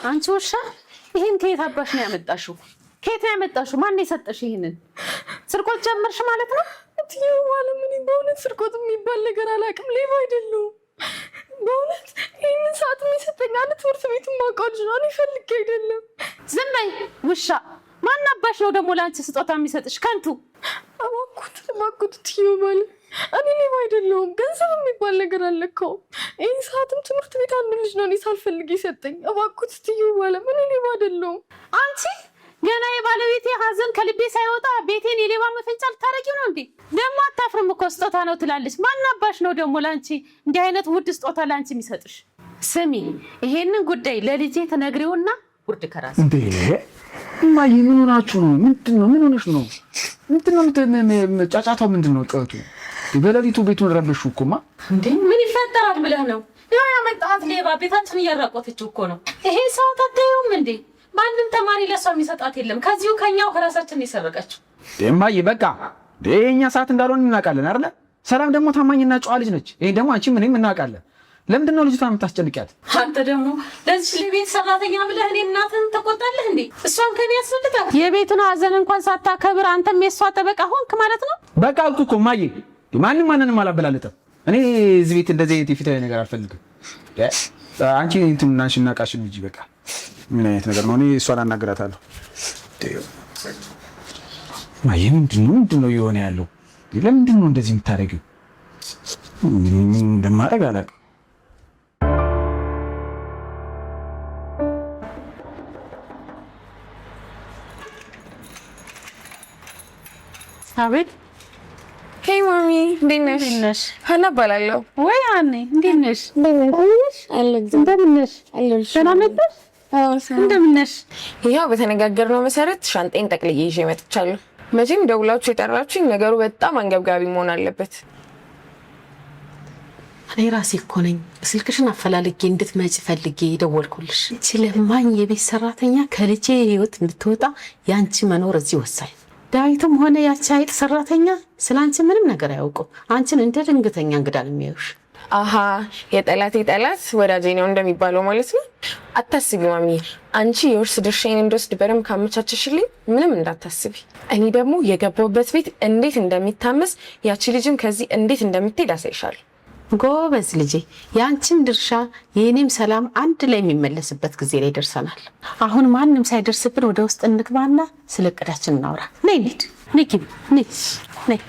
አንቺ ውሻ፣ ይሄን ከየት አባሽ ነው ያመጣሽው? ከየት ነው ያመጣሽው? ማን ነው የሰጠሽ? ይሄንን ስርቆት ጀመርሽ ማለት ነው? እትዬ ውባለም፣ እኔ በእውነት ስርቆት የሚባል ነገር አላውቅም። ሌባ አይደለሁም። በእውነት ይህንን ሰዓት የሚሰጠኝ አንድ ትምህርት ቤት የማውቀው ልጅ ነው። እኔ ፈልጌ አይደለም። ዝም በይ ውሻ። ማን አባሽ ነው ደግሞ ለአንቺ ስጦታ የሚሰጥሽ? ከንቱ። እባክዎት እባክዎት እትዬ ውባለም፣ እኔ ሌባ አይደለሁም። ገንዘብ የሚባል ነገር አልነካውም። ይህን ሰዓትም ትምህርት ቤት አንዱ ልጅ ነው እኔ ሳልፈልግ የሰጠኝ። እባክዎት እትዬ ውባለም፣ እኔ ሌባ አይደለሁም። አንቺ ገና የባለቤቴ ሀዘን ከልቤ ሳይወጣ ቤቴን የሌባ መፈንጫ ልታረጊው ነው እንዴ? ደግሞ አታፍርም እኮ ስጦታ ነው ትላለች። ማን አባሽ ነው ደግሞ ለአንቺ እንዲህ አይነት ውድ ስጦታ ለአንቺ የሚሰጥሽ? ስሚ፣ ይሄንን ጉዳይ ለልጄ ትነግሪውና ውርድ ከራስ እንዴ እማዬ፣ ምን ሆናችሁ ነው? ምንድን ነው? ምን ሆነሽ ነው? ምንድን ነው ጫጫታው? ምንድን ነው ጩኸቱ? በሌሊቱ ቤቱን ረበሹ እኮማ። እንዴ ምን ይፈጠራል ብለህ ነው? ያው ያመጣሃት ሌባ ቤታችን እያራቆተችው እኮ ነው። ይሄ ሰው ታታዩም እንዴ? ማንም ተማሪ ለሷ የሚሰጣት የለም። ከዚሁ ከኛው ከራሳችን የሰረቀችው። እማዬ በቃ የእኛ ሰዓት እንዳልሆነ እናውቃለን አይደለ? ሰላም ደግሞ ታማኝና ጨዋ ልጅ ነች። ይሄን ደግሞ አንቺም እኔም እናውቃለን። ለምንድን ነው ልጅቷን የምታስጨንቂያት? አንተ ደግሞ ለዚች ለቤት ሰራተኛ ብለህ እኔ እናትህን ትቆጣለህ እንዴ? እሷን ከኔ ያስፈልጣል። የቤቱን ሀዘን እንኳን ሳታከብር አንተም የእሷ ጠበቃ ሆንክ ማለት ነው። በቃ አልኩ እኮ እማዬ፣ ማንም ማንንም አላበላለጠም። እኔ እዚህ ቤት እንደዚህ አይነት የፊታዊ ነገር አልፈልግም። አንቺ እንትን እናንሽና ዕቃሽን እንጂ በቃ ምን አይነት ነገር ነው? እኔ እሷን አናግራታለሁ። እማዬ ምንድን ነው እየሆነ ያለው? ለምንድን ነው እንደዚህ የምታደርጊው? ምን እንደማደርግ አላውቅም። አቤት። Hey mommy፣ እንዴት ነሽ? እንዴት ነሽ? ሀና እባላለሁ። ወይ ሀኔ፣ እንዴት ነሽ? እንደምን ነሽ? ደህና መጣሽ? እንደምን ነሽ? ይኸው በተነጋገርነው መሰረት ሻንጤን ጠቅልዬ ይዤ መጥቻለሁ። መቼም ደውላችሁ የጠራችሁኝ ነገሩ በጣም አንገብጋቢ መሆን አለበት። እኔ ራሴ እኮ ነኝ ስልክሽን አፈላልጌ እንድትመጪ ፈልጌ የደወልኩልሽ። እቺ ለማኝ የቤት ሰራተኛ ከልጄ ህይወት እንድትወጣ የአንቺ መኖር እዚህ ወሳኝ። ዳዊትም ሆነ ያቺ አይጥ ሰራተኛ ስለ አንቺ ምንም ነገር አያውቁም። አንቺን እንደ ድንገተኛ እንግዳ ነው የሚያዩሽ። አሀ፣ የጠላቴ ጠላት ወዳጄ ነው እንደሚባለው ማለት ነው። አታስቢ ማሚ፣ አንቺ የውርስ ድርሻዬን እንድወስድ በደንብ ካመቻቸሽልኝ ምንም እንዳታስቢ። እኔ ደግሞ የገባሁበት ቤት እንዴት እንደሚታመስ፣ ያቺ ልጅም ከዚህ እንዴት እንደምትሄድ አሳይሻለሁ። ጎበዝ ልጄ፣ የአንቺም ድርሻ የእኔም ሰላም አንድ ላይ የሚመለስበት ጊዜ ላይ ደርሰናል። አሁን ማንም ሳይደርስብን ወደ ውስጥ እንግባና ስለ እቅዳችን እናውራ። ነይ እንሂድ። ነይ ግቢ፣ ነይ ነይ።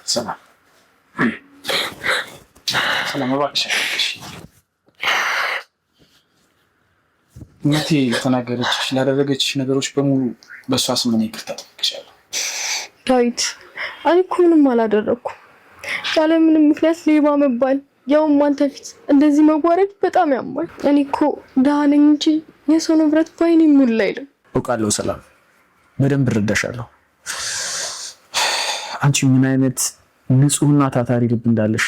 ሰላም ሰላም፣ እባክሽ እናቴ የተናገረችሽ ላደረገችሽ ነገሮች በሙሉ በእሷ ስም እኔ ይቅርታ ጠይቅሻለሁ። ዳዊት፣ እኔ እኮ ምንም አላደረኩም። ያለ ምንም ምክንያት ሌባ መባል ያውም አንተ ፊት እንደዚህ መዋረድ በጣም ያማል። እኔ እኮ ደህና ነኝ እንጂ የሰው ንብረት ባይኔ ሙላ አይልም። አውቃለሁ ሰላም፣ በደንብ እረዳሻለሁ። አንቺ ምን አይነት ንጹሕና ታታሪ ልብ እንዳለሽ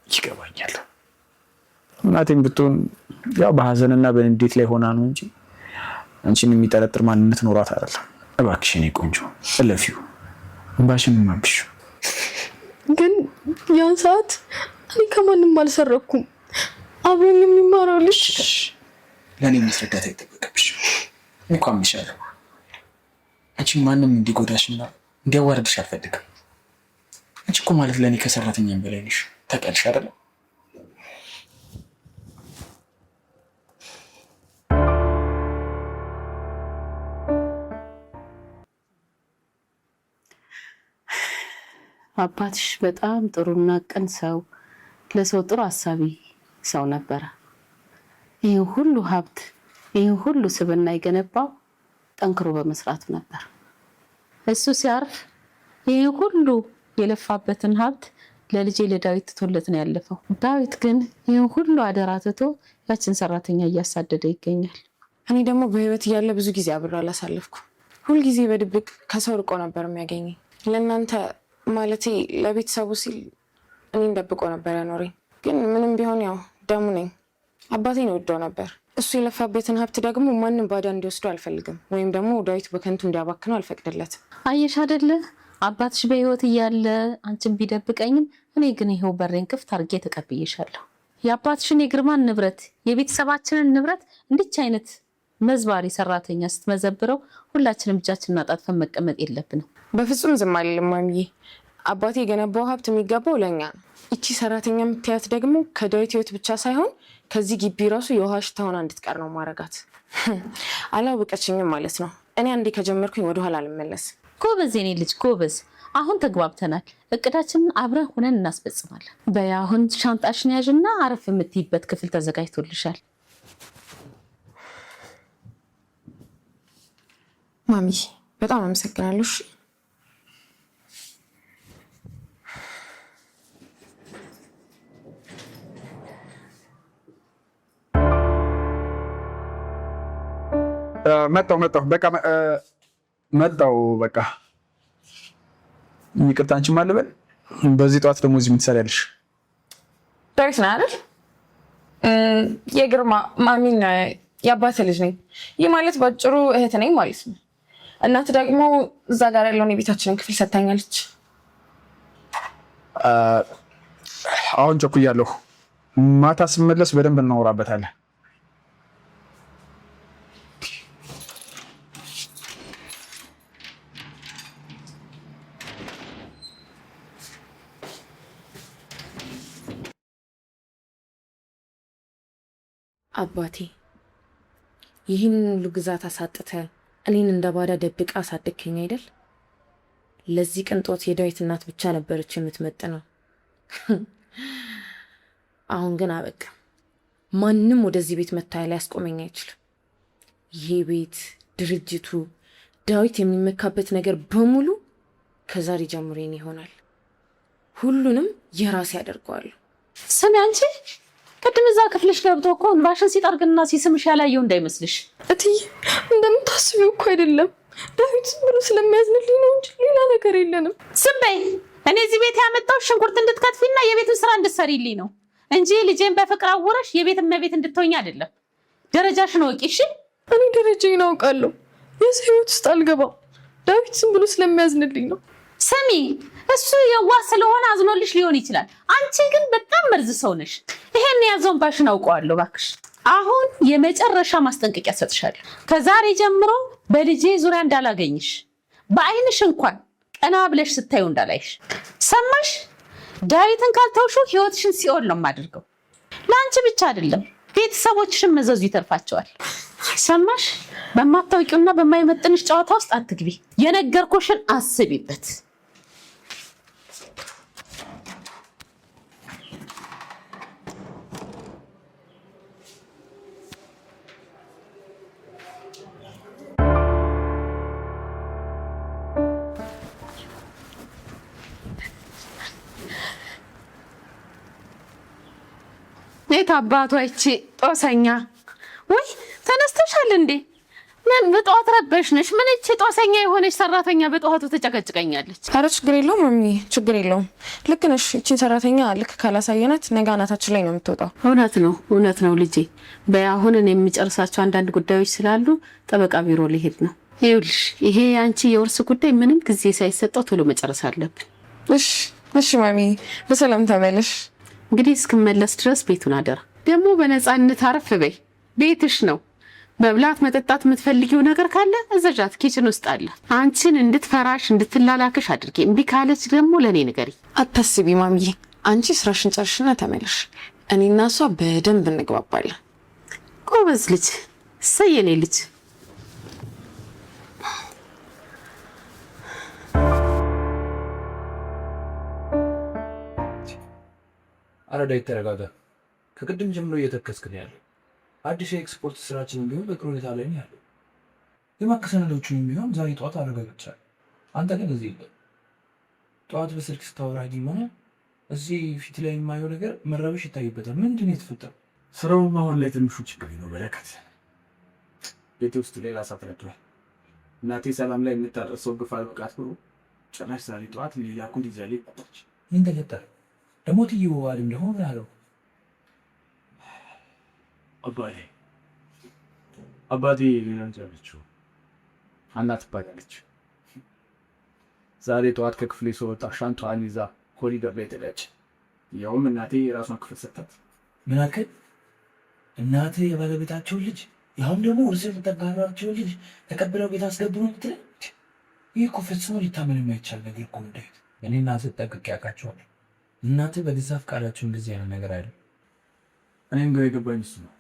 ይገባኛል። እናቴም ብትሆን ያው በሀዘንና በንዴት ላይ ሆና ነው እንጂ አንቺን የሚጠረጥር ማንነት ኖሯት አይደለም። እባክሽ የኔ ቆንጆ እለፊው፣ እንባሽን አብሺው። ግን ያን ሰዓት እኔ ከማንም አልሰረኩም። አብሮኝ የሚማረው ልጅ ለእኔ ማስረዳት አይጠበቅብሽ። እንኳን ሚሻለው አንቺ ማንም እንዲጎዳሽና እንዲያዋርድሽ አልፈልግም። አንቺ እኮ ማለት ለእኔ ከሰራተኛም በላይ ነሽ። ታውቂያለሽ አይደለ? አባትሽ በጣም ጥሩና ቅን ሰው፣ ለሰው ጥሩ አሳቢ ሰው ነበረ። ይህን ሁሉ ሀብት ይህን ሁሉ ስብዕና የገነባው ጠንክሮ በመስራቱ ነበር። እሱ ሲያርፍ ይህን ሁሉ የለፋበትን ሀብት ለልጄ ለዳዊት ትቶለት ነው ያለፈው። ዳዊት ግን ይህን ሁሉ አደራ ትቶ ያችን ሰራተኛ እያሳደደ ይገኛል። እኔ ደግሞ በህይወት እያለ ብዙ ጊዜ አብሬ አላሳለፍኩም። ሁልጊዜ በድብቅ ከሰው ርቆ ነበር የሚያገኘኝ። ለእናንተ ማለቴ ለቤተሰቡ ሲል እኔን ደብቆ ነበር ያኖረኝ። ግን ምንም ቢሆን ያው ደሙ ነኝ። አባቴን ወደው ነበር። እሱ የለፋበትን ሀብት ደግሞ ማንም ባዳ እንዲወስዱ አልፈልግም፣ ወይም ደግሞ ዳዊት በከንቱ እንዲያባክነው አልፈቅድለትም። አየሽ አደለ አባትሽ በህይወት እያለ አንቺን ቢደብቀኝም እኔ ግን ይኸው በሬን ክፍት አድርጌ ተቀብዬሻለሁ። የአባትሽን የግርማን ንብረት የቤተሰባችንን ንብረት እንዲች አይነት መዝባሪ ሰራተኛ ስትመዘብረው ሁላችንም እጃችንን አጣጥፈን መቀመጥ የለብንም። በፍጹም ዝም አልልም ማሚዬ። አባቴ የገነባው ሀብት የሚገባው ለእኛ ነው። እቺ ሰራተኛ የምትያት ደግሞ ከዳዊት ህይወት ብቻ ሳይሆን ከዚህ ግቢ ራሱ የውሃ ሽታ ሆና እንድትቀር ነው ማረጋት። አላወቀችኝም ማለት ነው። እኔ አንዴ ከጀመርኩኝ ወደኋላ አልመለስም። ጎበዝ የኔ ልጅ ጎበዝ። አሁን ተግባብተናል። እቅዳችንን አብረን ሆነን እናስፈጽማለን። በይ አሁን ሻንጣሽን ያዥና አረፍ የምትይበት ክፍል ተዘጋጅቶልሻል። ማሚ በጣም አመሰግናለሁ። መጣሁ መጣሁ፣ በቃ መጣሁ። በቃ ይቅርታ፣ አንቺም አልበል። በዚህ ጠዋት ደግሞ እዚህ ምን ትሰሪያለሽ? ዳዊት ነህ አይደል? የግርማ ማሚን የአባት ልጅ ነኝ። ይህ ማለት በአጭሩ እህት ነኝ ማለት ነው። እናት ደግሞ እዛ ጋር ያለውን የቤታችንን ክፍል ሰጥታኛለች። አሁን ቸኩያለሁ። ማታ ስመለስ በደንብ እናወራበታለን። አባቴ ይህን ሁሉ ግዛት አሳጥተ እኔን እንደ ባዳ ደብቃ አሳደግከኝ አይደል? ለዚህ ቅንጦት የዳዊት እናት ብቻ ነበረች የምትመጥነው። አሁን ግን አበቃ። ማንም ወደዚህ ቤት መታያ ሊያስቆመኝ አይችልም። ይሄ ቤት፣ ድርጅቱ፣ ዳዊት የሚመካበት ነገር በሙሉ ከዛሬ ጀምሮ የኔ ይሆናል። ሁሉንም የራሴ አደርገዋለሁ። ስሚ አንቺ ቅድም እዛ ክፍልሽ ገብቶ እኮ እንባሽን ሲጠርግና ሲስምሽ ያላየው እንዳይመስልሽ። እትዬ እንደምታስቢው እኮ አይደለም። ዳዊት ዝም ብሎ ስለሚያዝንልኝ ነው እንጂ ሌላ ነገር የለንም። ዝም በይ። እኔ እዚህ ቤት ያመጣው ሽንኩርት እንድትከትፊና የቤቱን ስራ እንድትሰሪልኝ ነው እንጂ ልጄን በፍቅር አውረሽ የቤት እመቤት እንድትሆኝ አይደለም። ደረጃሽን እወቂ እሺ። እኔ ደረጃዬን አውቃለሁ። የሰው ህይወት ውስጥ አልገባም። ዳዊት ዝም ብሎ ስለሚያዝንልኝ ነው። ስሚ፣ እሱ የዋህ ስለሆነ አዝኖልሽ ሊሆን ይችላል። አንቺ ግን በጣም መርዝ ሰው ነሽ። ይሄን የያዘውን ባሽን አውቀዋለሁ። እባክሽ አሁን የመጨረሻ ማስጠንቀቂያ ሰጥሻለሁ። ከዛሬ ጀምሮ በልጄ ዙሪያ እንዳላገኝሽ፣ በአይንሽ እንኳን ቀና ብለሽ ስታዩ እንዳላይሽ። ሰማሽ? ዳዊትን ካልተውሽው ህይወትሽን ሲኦል ነው የማደርገው። ለአንቺ ብቻ አይደለም ቤተሰቦችሽን መዘዙ ይተርፋቸዋል። ሰማሽ? በማታውቂውና በማይመጥንሽ ጨዋታ ውስጥ አትግቢ። የነገርኩሽን አስቢበት። የት አባቷ ይቺ ጦሰኛ! ወይ ተነስተሻል እንዴ? ምን በጠዋት ረበሽ ነሽ? ምን ይቺ ጦሰኛ የሆነች ሰራተኛ በጠዋቱ ተጨቀጭቀኛለች። ኧረ ችግር የለውም ማሚ፣ ችግር የለውም። ልክ ነሽ። ይቺን ሰራተኛ ልክ ካላሳየናት ነገ አናታችን ላይ ነው የምትወጣው። እውነት ነው፣ እውነት ነው ልጄ። በይ አሁን እኔ የምጨርሳቸው አንዳንድ ጉዳዮች ስላሉ ጠበቃ ቢሮ ሊሄድ ነው። ይኸውልሽ ይሄ የአንቺ የውርስ ጉዳይ ምንም ጊዜ ሳይሰጠው ቶሎ መጨረስ አለብን። እሺ፣ እሺ ማሚ፣ በሰላም ተመለሽ። እንግዲህ እስክመለስ ድረስ ቤቱን አደራ። ደግሞ በነፃነት አረፍ በይ፣ ቤትሽ ነው። መብላት መጠጣት የምትፈልጊው ነገር ካለ እዘዣት፣ kitchen ውስጥ አለ። አንቺን እንድትፈራሽ እንድትላላክሽ አድርጌ፣ እምቢ ካለች ደግሞ ለእኔ ንገሪ። አታስቢ ማሚዬ፣ አንቺ ስራሽን ጨርሽና ተመለሽ። እኔና እሷ በደንብ እንግባባለን። ጎበዝ ልጅ፣ እሰይ የኔ ልጅ። አረ ዳዊት ተረጋጋ። ከቅድም ጀምሮ እየተከስክ ነው ያለው። አዲሱ የኤክስፖርት ስራችንን ቢሆን በጥሩ ሁኔታ ላይ ነው ያለው። የባንክ ሰነዶቹንም ቢሆን ዛሬ ጠዋት አረጋግጫለሁ። አንተ ግን እዚህ የለም። ጠዋት በስልክ ስታወራኝ ሆነ እዚህ ፊት ላይ የማየው ነገር መረበሽ ይታይበታል። ምንድን ነው የተፈጠረው? ስራውም አሁን ላይ ትንሹ ችግር ነው። በረከት ቤት ውስጥ ሌላ እሳት ነዷል። እናቴ ሰላም ላይ የምታደርሰው ግፍ አልበቃት ብሎ ጭራሽ ዛሬ ጠዋት ሌላ ጉድ ይዛልኝ መጣች። ምን ተፈጠረ ደግሞ? እትዬ ውብአለም ደግሞ ምን አለው? አባቴ አባቴ ሌላ ጫለችው ሀና ትባላለች። ዛሬ ጠዋት ከክፍሌ ስወጣ ሻንጣዋን ይዛ ኮሪደር ላይ ጥለች፣ ያውም እናቴ የራሷን ክፍል ሰጣት። ምን አልከኝ? እናቴ የባለቤታቸውን ልጅ ያሁን ደግሞ ውርስ የምጠጋራቸውን ልጅ ተቀብለው ቤት አስገቡ ነው የምትለኝ? ይህ እኮ ፈጽሞ ሊታመን የማይቻል ነገር እኮ ነው ዳዊት። እኔ እናትህ ጠንቅቄ አውቃቸዋለሁ። እናትህ በገዛ ፈቃዳቸው እንደዚህ አይነት ነገር አይደለም። እኔም ግራ የገባኝ እሱ ነው።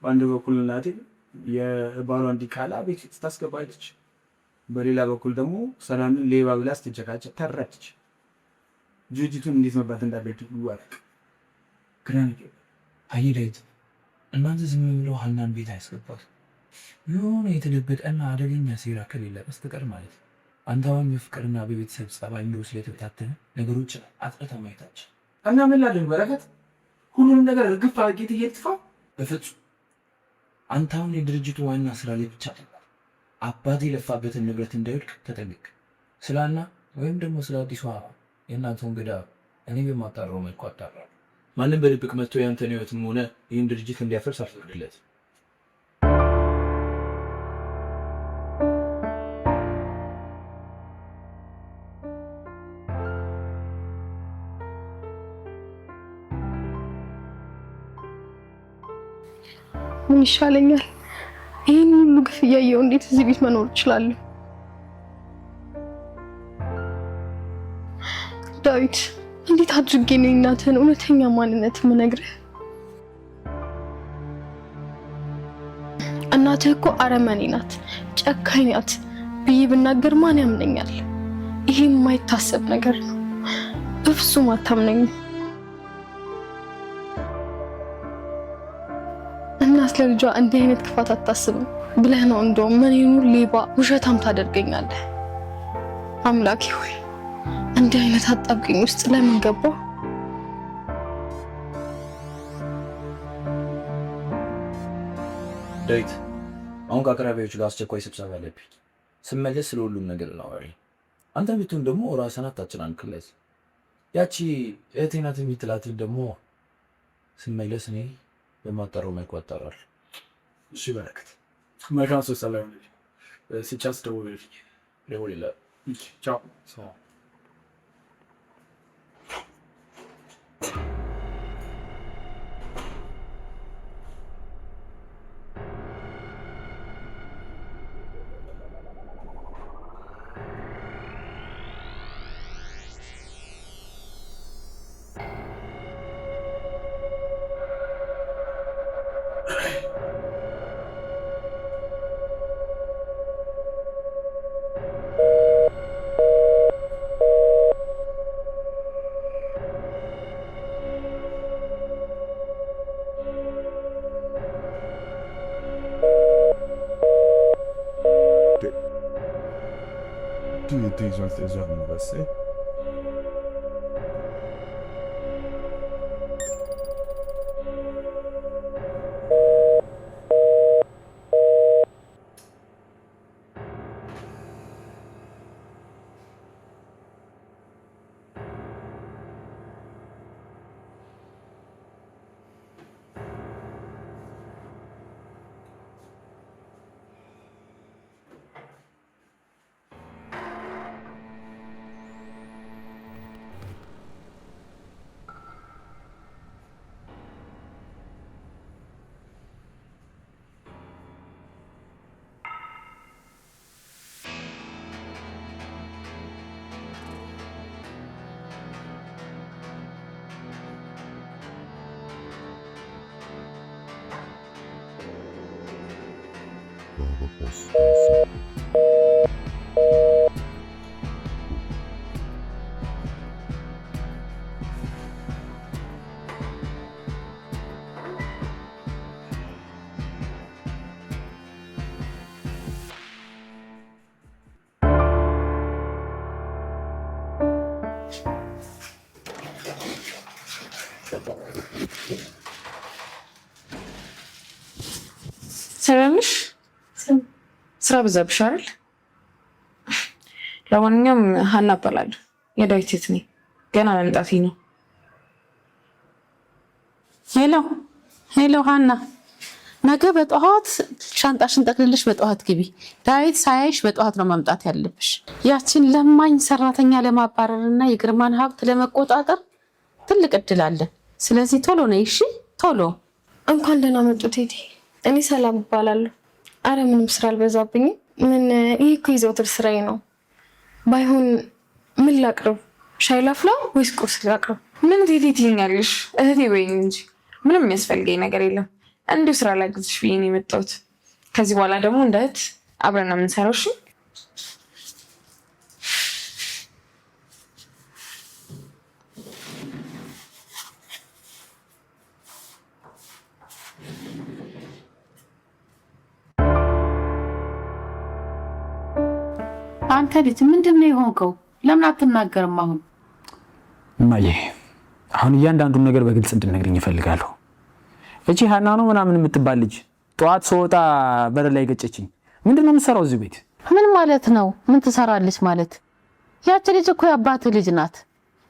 በአንድ በኩል እናቴ የባሏን ዲቃላ ቤት ታስገባለች፣ በሌላ በኩል ደግሞ ሰላምን ሌባ ብላ ስትጨቃጨቅ ተረች። ድርጅቱን እንዴት መባት እንዳለብኝ ይዋረቅ ግራ ነው የገባኝ። አየህ ዳዊት፣ እናንተ ዝም ብለው ሀናን ቤት አያስገባት የሆነ የተደበቀና አደገኛ ሴራ ከሌለ በስተቀር ማለት ነው። አንተ አሁን በፍቅርና በቤተሰብ ጸባይ እንደው ስለተበታተነ ነገሮች አጥርተህ ማየታችን እና ምን ላድርግ በረከት፣ ሁሉንም ነገር እርግፍ አድርጌ ትዬ ልጥፋ? በፍጹም። አንተ አሁን የድርጅቱ ዋና ስራ ላይ ብቻ ተግባር። አባቴ የለፋበትን ንብረት እንዳይወድቅ ተጠንቀቅ። ስለ ሀና ወይም ደግሞ ስለ አዲሷ የእናንተ እንግዳ እኔ በማጣራው መልኩ አጣራለሁ። ማንም በድብቅ መጥቶ የአንተን ህይወትም ሆነ ይህን ድርጅት እንዲያፈርስ አልፈቅድለትም። ምን ይሻለኛል? ይህን ሁሉ ግፍ እያየሁ እንዴት እዚህ ቤት መኖር እችላለሁ? ዳዊት፣ እንዴት አድርጌ ነው የእናትህን እውነተኛ ማንነት የምነግርህ? እናትህ እኮ አረመኔ ናት፣ ጨካኝ ናት ብዬ ብናገር ማን ያምነኛል? ይሄ የማይታሰብ ነገር ነው። በፍጹም አታምነኝም። እናት ለልጇ እንዲህ አይነት ክፋት አታስብም ብለህ ነው እንደውም እኔኑ ሌባ ውሸታም ታደርገኛለህ። አምላኬ ሆይ እንዲህ አይነት አጣብቂኝ ውስጥ ለምን ገባሁ? ዳዊት፣ አሁን ከአቅራቢዎች ጋር አስቸኳይ ስብሰባ አለብኝ። ስመለስ ስለ ሁሉም ነገር እናወራለን። አንተ ብትሆን ደግሞ ራስህን አታጨናንቅለት። ያቺ እህቴ ናት የምትላትን ደግሞ ስመለስ እኔ በማጣራው መልኩ አጣራለሁ። እሺ በረከት፣ መልካም ስብሰባ ይሁንልህ። ሲቻስ ደውልልኝ። ደውልልሃለሁ። ቻው። Você? ሰላም ነሽ? ስራ በዛብሽ አይደል? ለማንኛውም ሀና እባላለሁ፣ የዳዊት እህት ነኝ። ገና መምጣቴ ነው። Hello hello፣ ሀና ነገ በጠዋት ሻንጣሽን ጠቅልለሽ በጠዋት ግቢ። ዳዊት ሳያይሽ በጠዋት ነው መምጣት ያለብሽ። ያችን ለማኝ ሰራተኛ ለማባረር እና የግርማን ሀብት ለመቆጣጠር ትልቅ እድል አለን። ስለዚህ ቶሎ ነይ እሺ፣ ቶሎ። እንኳን ደህና መጡ ቴቴ። እኔ ሰላም እባላለሁ። አረ ምንም ስራ አልበዛብኝም። ምን ይህ እኮ የዘወትር ስራዬ ነው። ባይሆን ምን ላቅርብ? ሻይ ላፍላ ወይስ ቁርስ ላቅርብ? ምን ቴቴ ትይኛለሽ? እህቴ በይኝ እንጂ ምንም የሚያስፈልገኝ ነገር የለም። እንዲሁ ስራ ላግዝሽ ብዬ ነው የመጣሁት። ከዚህ በኋላ ደግሞ እንደ እህት አብረን ነው የምንሰራው። እሺ? አንተ ልጅ ምንድን ነው የሆንከው? ለምን አትናገርም አሁን? እማዬ አሁን እያንዳንዱን ነገር በግልጽ እንድነግርኝ እፈልጋለሁ። እቺ ሀና ነው ምናምን የምትባል ልጅ ጠዋት ስወጣ በር ላይ ገጨችኝ። ምንድን ነው የምትሰራው እዚህ ቤት? ምን ማለት ነው? ምን ትሰራለች ማለት? ያቺ ልጅ እኮ የአባትህ ልጅ ናት።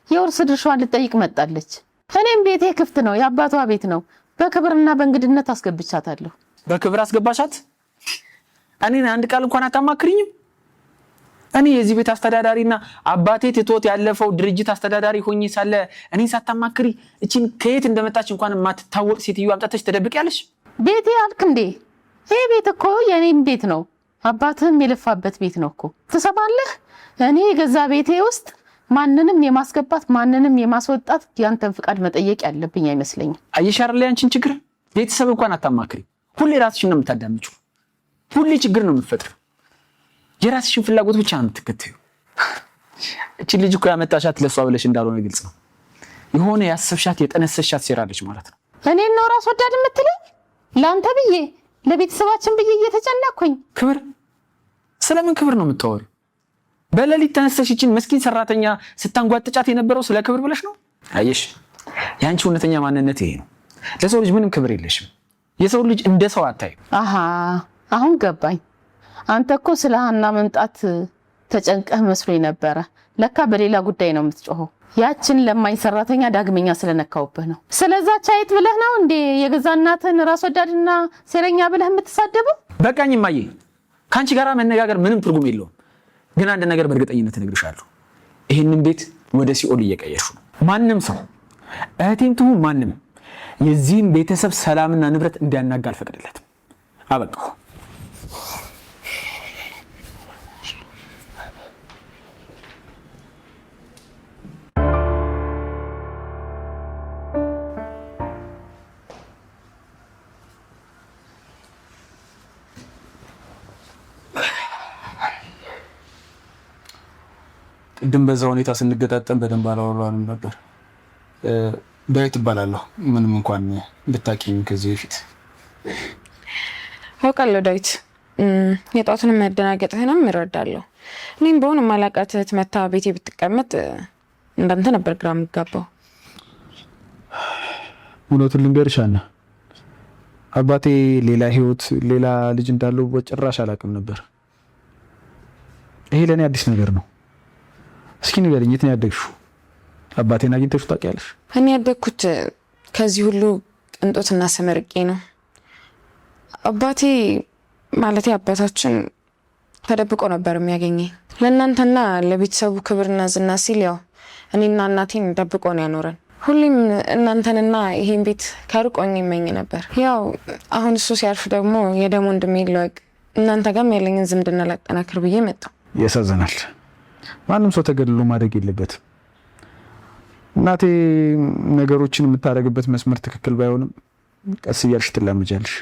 የውርስ ድርሻዋን ልጠይቅ መጣለች። እኔም ቤቴ ክፍት ነው፣ የአባቷ ቤት ነው። በክብርና በእንግድነት አስገብቻታለሁ። በክብር አስገባሻት? እኔን አንድ ቃል እንኳን አታማክሪኝም? እኔ የዚህ ቤት አስተዳዳሪና አባቴ ትቶት ያለፈው ድርጅት አስተዳዳሪ ሆኜ ሳለ እኔን ሳታማክሪ እቺን ከየት እንደመጣች እንኳን የማትታወቅ ሴትዮ አምጣተሽ ትደብቂያለሽ? ቤቴ አልክ እንዴ? ይህ ቤት እኮ የእኔም ቤት ነው፣ አባትህም የለፋበት ቤት ነው እኮ። ትሰማለህ? እኔ የገዛ ቤቴ ውስጥ ማንንም የማስገባት ማንንም የማስወጣት ያንተን ፍቃድ መጠየቅ ያለብኝ አይመስለኝም። አየሽ አይደል ያንቺን ችግር፣ ቤተሰብ እንኳን አታማክሪ። ሁሌ ራስሽን ነው የምታዳምጪው። ሁሌ ችግር ነው የምትፈጥሪው። የራስሽን ፍላጎት ብቻ ነው የምትከተዩ። እቺ ልጅ እኮ ያመጣሻት ለሷ ብለሽ እንዳልሆነ ግልጽ ነው። የሆነ ያሰብሻት የጠነሰሻት ሴራለች ማለት ነው። እኔን ነው ራስ ወዳድ የምትለኝ? ለአንተ ብዬ ለቤተሰባችን ብዬ እየተጨነኩኝ። ክብር? ስለምን ክብር ነው የምታወሪው? በሌሊት ተነስተሽ ይችን መስኪን ሰራተኛ ስታንጓጥጫት የነበረው ስለ ክብር ብለሽ ነው? አየሽ፣ የአንቺ እውነተኛ ማንነት ይሄ ነው። ለሰው ልጅ ምንም ክብር የለሽም። የሰው ልጅ እንደ ሰው አታይም። አሃ አሁን ገባኝ። አንተ እኮ ስለ ሀና መምጣት ተጨንቀህ መስሎኝ ነበረ። ለካ በሌላ ጉዳይ ነው የምትጮኸው። ያችን ለማኝ ሰራተኛ ዳግመኛ ስለነካውብህ ነው። ስለዛች አይጥ ብለህ ነው እንዴ የገዛ እናትህን ራስ ወዳድና ሴረኛ ብለህ የምትሳደበው? በቃኝ እማዬ፣ ከአንቺ ጋር መነጋገር ምንም ትርጉም የለውም። ግን አንድ ነገር በእርግጠኝነት እነግርሻለሁ። ይህንን ቤት ወደ ሲኦል እየቀየርሽው ነው። ማንም ሰው እህቴም ትሁን ማንም የዚህም ቤተሰብ ሰላምና ንብረት እንዲያናጋ አልፈቅድለትም። አበቃሁ። ቅድም በዛ ሁኔታ ስንገጣጠም በደንብ አላወራንም ነበር። ዳዊት እባላለሁ። ምንም እንኳን ብታውቂኝ ከዚህ በፊት አውቃለሁ። ዳዊት፣ የጧቱን መደናገጥህንም እረዳለሁ። እኔም በሆን የማላውቃት እህት መታ ቤቴ ብትቀመጥ እንዳንተ ነበር ግራ የምጋባው። እውነቱን ልንገርሽ ሀና፣ አባቴ ሌላ ህይወት ሌላ ልጅ እንዳለው በጭራሽ አላውቅም ነበር። ይሄ ለእኔ አዲስ ነገር ነው። እስኪ ንገሪኝ፣ የት ነው ያደግሽው? አባቴን አግኝተሽው ታውቂያለሽ? እኔ ያደግኩት ከዚህ ሁሉ ቅንጦትና ስመርቄ ነው። አባቴ ማለቴ አባታችን ተደብቆ ነበር የሚያገኘኝ። ለእናንተና ለቤተሰቡ ክብርና ዝና ሲል ያው እኔና እናቴን ደብቆ ነው ያኖረን። ሁሌም እናንተንና ይሄን ቤት ከሩቅ ሆኜ ይመኝ ነበር። ያው አሁን እሱ ሲያርፍ ደግሞ የደም ወንድሜን ልወቅ፣ እናንተ ጋርም ያለኝን ዝምድና ላጠናክር ብዬ መጣሁ። ያሳዝናል። ማንም ሰው ተገድሎ ማደግ የለበትም። እናቴ ነገሮችን የምታደርግበት መስመር ትክክል ባይሆንም ቀስ እያልሽ ትላመጃለሽ።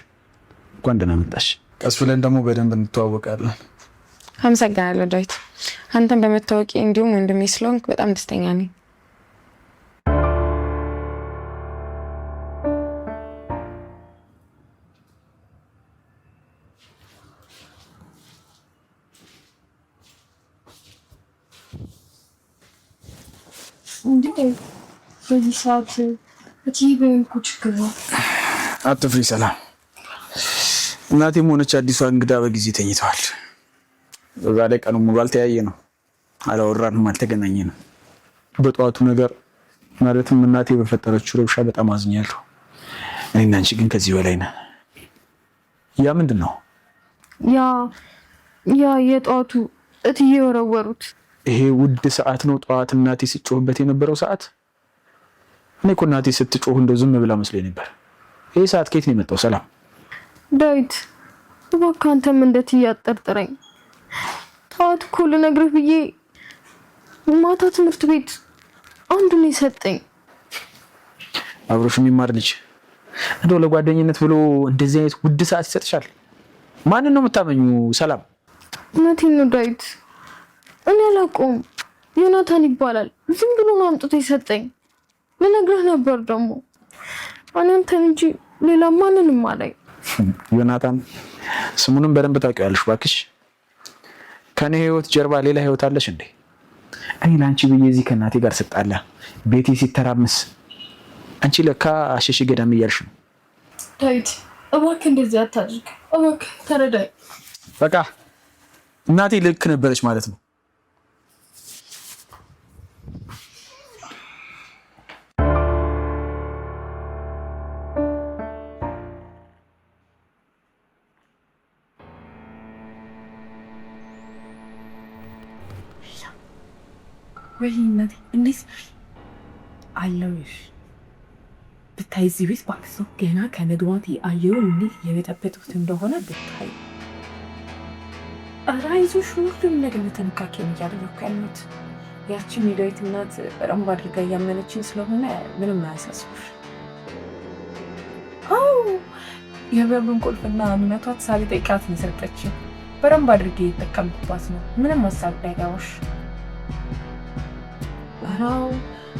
እንኳን ደህና መጣሽ። ቀስ ብለን ደግሞ በደንብ እንተዋወቃለን። አመሰግናለሁ ዳዊት፣ አንተን በመታወቂ እንዲሁም ወንድሜ ስለሆንክ በጣም ደስተኛ ነኝ። በዚህ ሰዓት እትዬ ቢሆን እኮ ችግር ነው። አትፍሪ ሰላም። እናቴም ሆነች አዲሷ እንግዳ በጊዜ ተኝተዋል። በዛ ላይ ቀኑ ሙሉ አልተያየንም፣ አላወራንም፣ አልተገናኘንም። በጠዋቱ ነገር ማለትም እናቴ በፈጠረችው ረብሻ በጣም አዝኛለሁ። እኔና አንቺ ግን ከዚህ በላይ ነን። ያ ምንድን ነው? ያ ያ የጠዋቱ እትዬ የወረወሩት ይሄ ውድ ሰዓት ነው። ጠዋት እናቴ ስትጮህበት የነበረው ሰዓት። እኔ እኮ እናቴ ስትጮህ እንደው ዝም ብላ መስሎኝ ነበር። ይሄ ሰዓት ከየት ነው የመጣው? ሰላም ዳዊት፣ እባክህ አንተም እንደ እትዬ አትጠርጥረኝ። ጠዋት እኮ ልነግርህ ብዬ ማታ ትምህርት ቤት አንዱ ነው የሰጠኝ። አብሮሽ የሚማር ልጅ እንደው ለጓደኝነት ብሎ እንደዚህ አይነት ውድ ሰዓት ይሰጥሻል? ማንን ነው የምታመኙ? ሰላም እውነቴን ነው ዳዊት፣ እኔ አላውቀውም። ዮናታን ይባላል። ዝም ብሎ ነው አምጥቶ የሰጠኝ። ልነግርህ ነበር ደግሞ እኔ አንተን እንጂ ሌላ ማንንም አላይ። ዮናታን ስሙንም በደንብ ታውቂዋለሽ። እባክሽ ከኔ ህይወት ጀርባ ሌላ ህይወት አለሽ እንዴ? እኔ ለአንቺ ብዬ እዚህ ከእናቴ ጋር ስጣላ ቤቴ ሲተራምስ አንቺ ለካ አሸሽ ገዳም እያልሽ ነው። ዳዊት እባክህ እንደዚህ አታድርግ፣ እባክህ ተረዳኝ። በቃ እናቴ ልክ ነበረች ማለት ነው። ወይ እናቴ እንዴት ነሽ? አለሁልሽ። ብታይ እዚህ ቤት ማለት ነው ገና ከመግባቴ አየሩን እንዴት እየበጠበጡት እንደሆነ ብታይ። ኧረ አይዞሽ፣ ሁሉም ነገር በጥንቃቄ ነው እያደረኩ ያለሁት። ያቺም የዳዊት እናት በደንብ አድርጋ እያመነችኝ ስለሆነ ምንም አያሳስቡሽ። አዎ የበሩን ቁልፍና እምነቷት ሳልጠይቃት ነው የሰጠችኝ። በደንብ አድርጌ እየተጠቀምኩባት ነው። ምንም ሀሳብ እንዳይገባሽ። ኧረ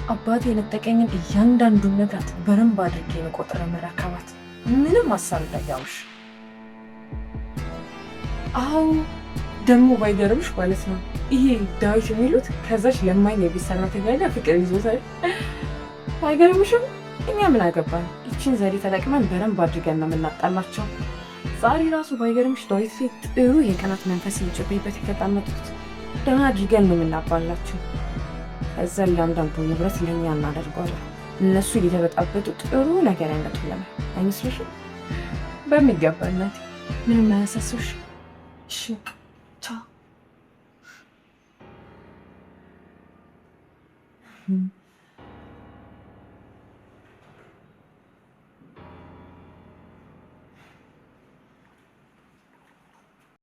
አባቴ የነጠቀኝን እያንዳንዱን ንብረት በደንብ አድርጌ ነው ቆጥሬ የምረከባት። ምንም ሀሳብ እንዳይገባሽ። አዎ ደግሞ ባይገርምሽ ማለት ነው ይሄ ዳዊት የሚሉት ከዛች ለማኝ የቤት ሰራተኛ ጋር ፍቅር ይዞታል። አይገርምሽም? እኛ ምን አገባን? ይችን ዘዴ ተጠቅመን በደንብ አድርገን ነው የምናጣላቸው። ዛሬ ራሱ ባይገርምሽ ዳዊት ላይ ጥሩ የቅናት መንፈስ ጭቤበት የተቀመጡት ደህና አድርገን ነው የምናባላቸው። ከዛ እያንዳንዱ ንብረት ለእኛ እናደርገዋለን። እነሱ እየተበጣበጡ ጥሩ ነገር ያመጡልናል። አይመስልሽም? በሚገባ እናቴ፣ ምንም አያሳስብሽ። እሺ ቻው።